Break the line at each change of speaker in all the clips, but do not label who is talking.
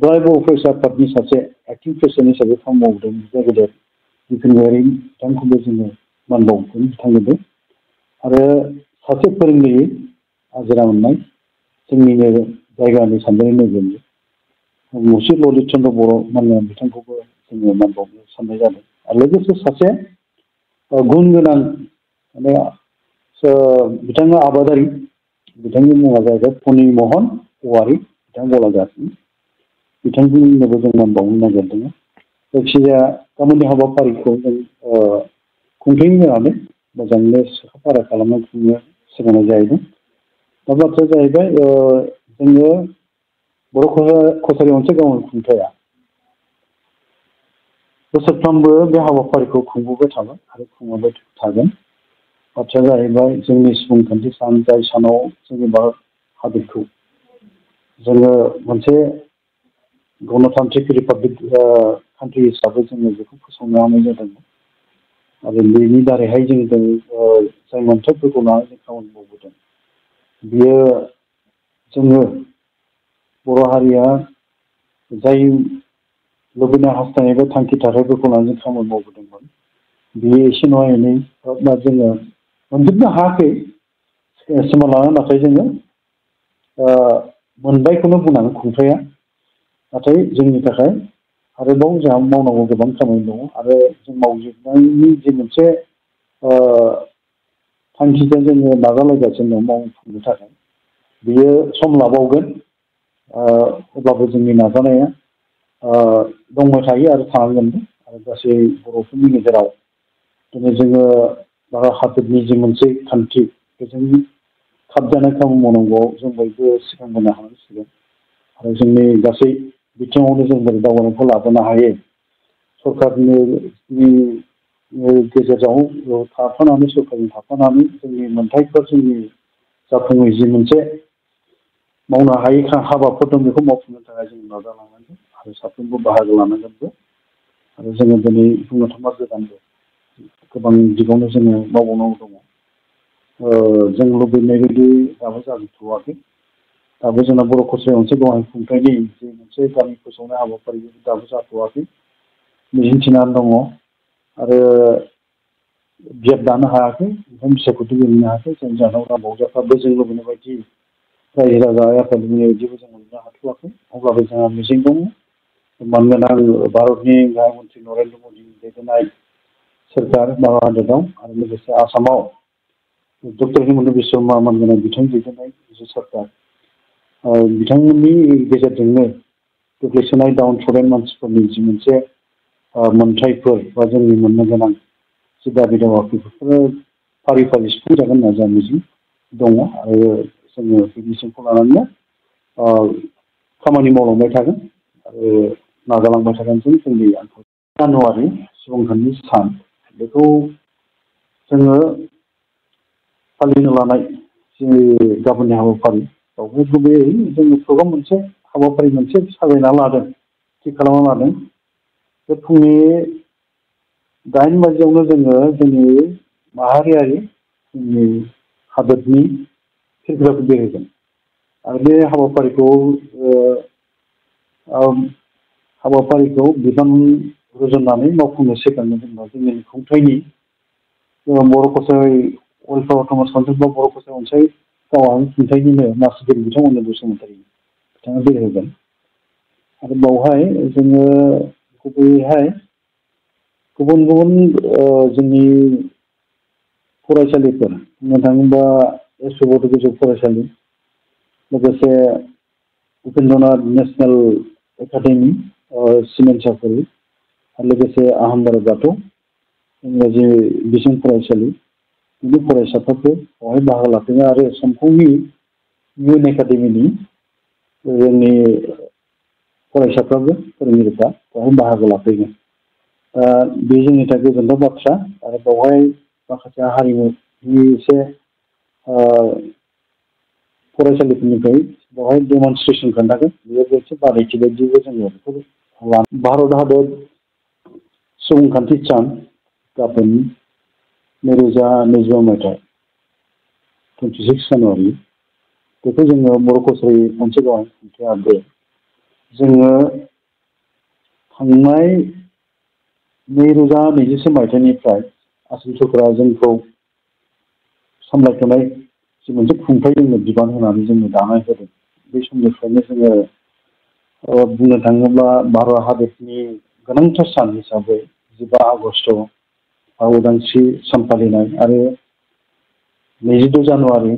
दहाय बर' फरायसा आफादनि सासे एक्टिं प्रेसिडेन्ट हिसाबै खामानि मावदों गेदेर बिपिन बिथांखौबो जोङो मान बावगोन बिथांनोबो आरो सासे फोरोंगिरि आजिरा मोननाय जोंनिनो जायगानि सानजारि नोगोरनि मुसि ललित चन्द्र बर' मानोना बिथांखौबो जोङो मान बावनो साननाय जादों आरो लोगोसे सासे गुन गोनां माने बिथाङा आबादारि बिथांनि मुङा जाहैबाय फनि महन औवारि बिथां गलाघाटनि बिथांमोननोबो जों मान बावनो नागिरदों जायखिजाया गाबोननि हाबाफारिखौ जों खुंथाय होनानै मोजाङैनो साखाफारा खालामनो खुंनो सिगांनाय जाहैदों दा बाथ्राया जाहैबाय जोङो बर' कसारि मोनसे गावनि खुंथाया बोसोरफ्रोमबो बे हाबाफारिखौ खुंबोबाय थागोन आरो खुंबोबाय थागोन बाथ्राया जाहैबाय जोंनि सुबुंखान्थि सान जाय सानाव जोंनि भारत हादरखौ जोङो मोनसे गणतान्त्रिक रिपाब्लिक कान्ट्रि हिसाबै जोङो बेखौ फोसावनो हानाय जादोंमोन आरो बेनि दारैहाय जों जाय मोनथायफोरखौ लानानै जों खामानि मावबोदों बियो जोङो बर' हारिया जाय लुबैनाय हास्थायनाय बा थांखि थाथायफोरखौ लानानै खामानि मावबोदोंमोन बेयो एसे नङा एनै जोङो मोनजोबनो हायाखै सिमा लानानै नाथाय जोङो मोनबायखौनो बुंनांगोन खुंथाया नाथाय जोंनि थाखाय आरोबाव जोंहा मावनांगौ गोबां खामानि दङ आरो जों मावजोबनायनि जे मोनसे थांखिजों जोङो नाजालायगासिनो दं मावफुंनो थाखाय बियो सम लाबावगोन अब्लाबो जोंनि नाजानाया दंबाय थायो आरो थानांगोनबो आरो गासै बर'फोरनि गेजेराव दिनै जोङो भारत हादरनि जि मोनसे खान्थि बेजों खाबजानाय खामानि मावनांगौआव जों बयबो सिगांबोनो हानांसिगोन आरो जोंनि गासै बिथिङावनो जों बोरै दावगानायखौ लाबोनो हायो सरकारनि गेजेराव थाफानानै सरकारजों थाफानानै जोंनि मोनथायफोर जोंनि जाफुङै जि मोनसे मावनो हायै हाबाफोर दं बेखौ मावफुंनो थाखाय जों नाजालांनांगोन आरो साफ्रोमबो बाहागो लानांगोनबो आरो जोङो दिनै बुंनो थाङोब्ला गोदानबो गोबां दिगावनो जोङो मावबावनांगौ दङ जों लुबैनाय बायदि दाबो जाजोबथ'वाखै दाबो जोंना बर' कसारि मोनसे गावनि खुंथायनि जे मोनसे गामि फोसावनाय हाबाफारि दाबो जाथ'वाखै मिजिंथिनानै दङ आरो बियाब दानो हायाखै ओंखायनो बिसायख'थि गेलेनो हायाखै जों जाहोनाव रांबावजाफ्राबो जों लुबैनाय बायदि रायजो राजा आफादनि बायदिबो जों मोननो हाथ'वाखै अब्लाबो जोंहा मिजिं दङ मानोना भारतनि गाहाय मन्त्रि नरेन्द्र मदिनि दैदेननाय सोरखार भारत हादराव आरो लोगोसे आसामाव डक्टर हिमन्त बिश्व शर्मा मोनगोनां बिथांनि दैदेननाय जि सोरखार बिथांमोननि गेजेरजोंनो गोग्लैसोनाय डाउन टुडेन मानसिफोरनि जि मोनसे मोनथायफोर बा जोंनि मोननो गोनां जि दाबि दावाफोर बेफोरो फारि फारि सुफुंजागोन होनना जोंहा मिजिं दङ आरो जोङो बे मिजिंखौ लानानैनो खामानि मावलांबाय थागोन आरो नाजालांबाय थागोन जोंनि जानुवारि सुबुंखान्थि सान बेखौ जोङो फालिनो लानाय जि गाबोननि हाबाफारि बेवहाय गुबैयै जोङो प्रग्राम मोनसे हाबाफारि मोनसे साजायना लादों थि खालामना लादों बे फुंनि 8 बाजियावनो जोङो जोंनि माहारियारि जोंनि हादोरनि फिरफिलाखौ बेरायगोन आरो बे हाबाफारिखौ बिबान रुजुननानै मावफुंनो सिगांनो जोंना जोंनि खुंथायनि बर' कसारि वेलफेयार अट'नमास काउन्सिल बा बर' कसारि अनसाय गावारि खुंथायनिनो मासिगिरि बिथांमोननो बसुमतारी बिथाङा बेरायगोन आरो बावहाय जोङो गुबैयैहाय गुबुन गुबुन जोंनि फरायसालिफोर बुंनो थाङोबा एस बड' गोजौ फरायसालि लोगोसे उपेन्द्रनाथ नेसनेल एकाडेमि सिमेन्साफुरि आरो लोगोसे आहमबारि बाथौ इंराजि बिजों फरायसालि बिनि फरायसाफोरखौ बेवहाय बाहागो लाफैनो आरो समफोरनि इउएन एकाडेमिनि जोंनि फरायसाफ्राबो फोरोंगिरिफ्रा बेवहाय बाहागो लाफैगोन बे जोंनि थाखाय गोजोनथाव बाथ्रा आरो बेवहाय माखासे हारिमुनि एसे फरायसालिफोरनिफ्राय बेवहाय डेमनस्ट्रेसन खोन्थागोन बेयो मोनसे बादायथि बायदिबो जोङो बेखौ भारत हादर सुबुंखान्थि सान गाबोन 2025 मायथाइ 26 जानुवारि बेखौ जोङो बर' कसारि मोनसे गावनि खुंथायाबो जोङो थांनाय 2020 मायथाइनिफ्राय आसाम सरकारा जोंखौ सामलायथ'नाय जि मोनसे खुंथाय जोंनो बिबान होनानै जोंनो दानाय होदों। बे समनिफ्रायनो जोङो बुंनो थाङोब्ला भारत हादरनि गोनांथार सान हिसाबै 15 आगस्ट उदांस्रि सान फालिनाय आरो 22 जानुवारि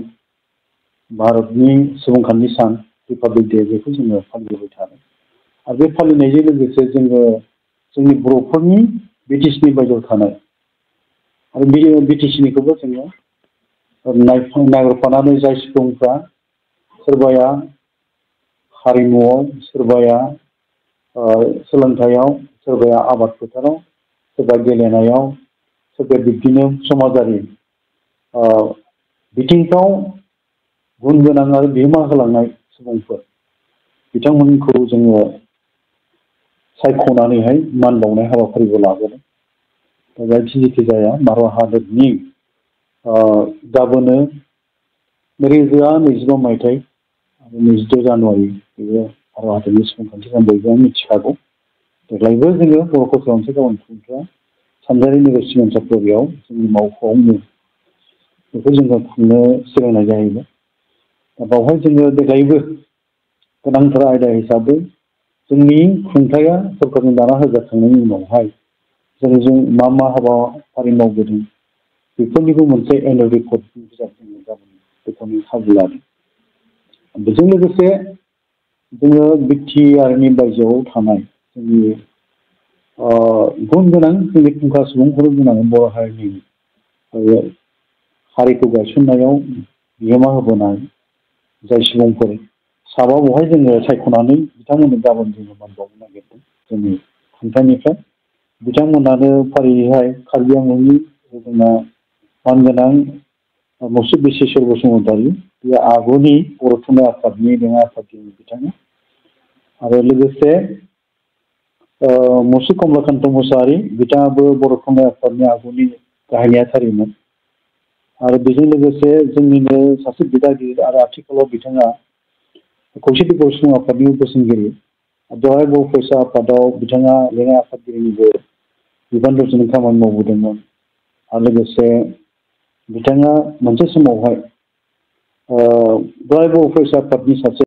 भारतनि सुबुंखान्थि सान रिपाब्लिक डे बेखौ जोङो फालिबाय थादों। आरो बे फालिनायजों लोगोसे जोङो जोंनि बर'फोरनि बिटिसिनि बायजोआव थानाय आरो बिटिसिनिखौबो जोङो नायहरफानानै जाय सुबुंफ्रा सोरबाया हारिमुआव, सोरबाया सोलोंथाइयाव, सोरबाया आबाद फोथाराव, सोरबा गेलेनायाव, सोरबाया बिब्दिनो समाजारि बिथिंफ्राव गुन गोनां आरो बिहोमा होलांनाय सुबुंफोर बिथांमोनखौ जोङो सायख'नानैहाय मान बावनाय हाबाफारिबो लाबोदों। दा जायखि जाया भारत हादरनि गाबोनो 2025 मायथाइ आरो 22 जानुवारि बेयो भारत हादरनि सुबुंखान्थि सान बयबो मिथिखागौ। देग्लायबो जोङो बर' कचुवा मोनसे गाबोन खुंथाया सानजारि नोगोर सिमोनसापुरियाव जोंनि मावख'आवनो बेखौ जोङो खुंनो सोलोंनाय जाहैबाय। दा बेवहाय जोङो देग्लायबो गोनांथार आयदा हिसाबै जोंनि खुंथाया सरकारजों दाना होजाखांनायनि उनावहाय जों मा हाबाफारि मावबोदों बेफोरनिबो मोनसे एनुवेल रिपर्ट बिजाब जोङो गाबोन बेखौनो खाबु लादों। बेजों लोगोसे जोङो बिटिआरनि बायजोआव थानाय जोंनि गुन गोनां जोंनि फुंखा सुबुंफोर बुंनांगोन बर' हारिनि हारिखौ गायसननायाव बिहोमा होबोनाय जाय सुबुंफोर साबा बेवहाय जोङो सायख'नानै बिथांमोननो गाबोन जोङो मान बावनो नागिरदों जोंनि खुंथायनिफ्राय। बिथांमोनानो फारियैहाय कार्बि आंलंनि जोंना मानगोनां मुसुब बिस्वेश्वर बसुमतारी, बे आगुनि बर' थुनलाइ आफादनि लेङाइ आफादगिरि बिथाङा, आरो लोगोसे मुसुब कमलाकान्त मोसाहारि बिथाङाबो बर' थुनलाइ आफादनि आगुनि गाहाय नेहाथारिमोन। आरो बेजों लोगोसे जोंनिनो सासे बिदागिरि आरो आथिखालाव बिथाङा खौसेथि बर' सुबुं आफादनि बोसोनगिरि, बेवहाय बर' फरायसा आफादाव बिथाङा लेङाइ आफादगिरिनिबो बिबान रुजुनाय खामानि मावबोदोंमोन। आरो लोगोसे बिथाङा मोनसे समावहाय बर' फरायसा आफादनि सासे